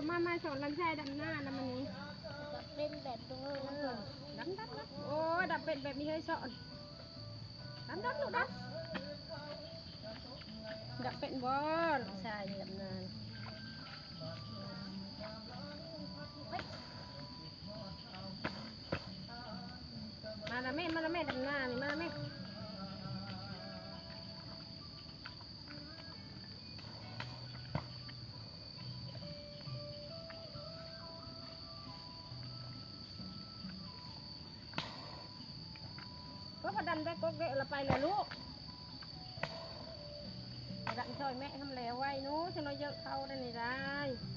ມາ ມາສອນຫຼານຊາຍດຳນານຳມື້ນີ້ ດຳເປັນແບບຕົງເອີ ເອີ ດຳ ດຳ ດຳ ໂອ້ຍ ດຳເປັນແບບນີ້ເຮີ້ຍ ສອນ ດຳ ດຳ ລູກ ດຳ ດຳເປັນບໍ່ ລູກຊາຍນີ້ດຳນານະ ມາລະແມ່ ມາລະແມ່ ດຳນານີ້ ມາລະແມ່. ໂອ້ຍ ພະດຳໄດ້ກົກເດ ລະໄປແລ້ວລູກ ພະດຳຊ່ອຍແມ່ຫັ້ນແຫຼະ ໄວໜູ ຈັ່ງໜ້ອຍເຢີະເຂົ້າໄດ້ນີ້ໄດ້.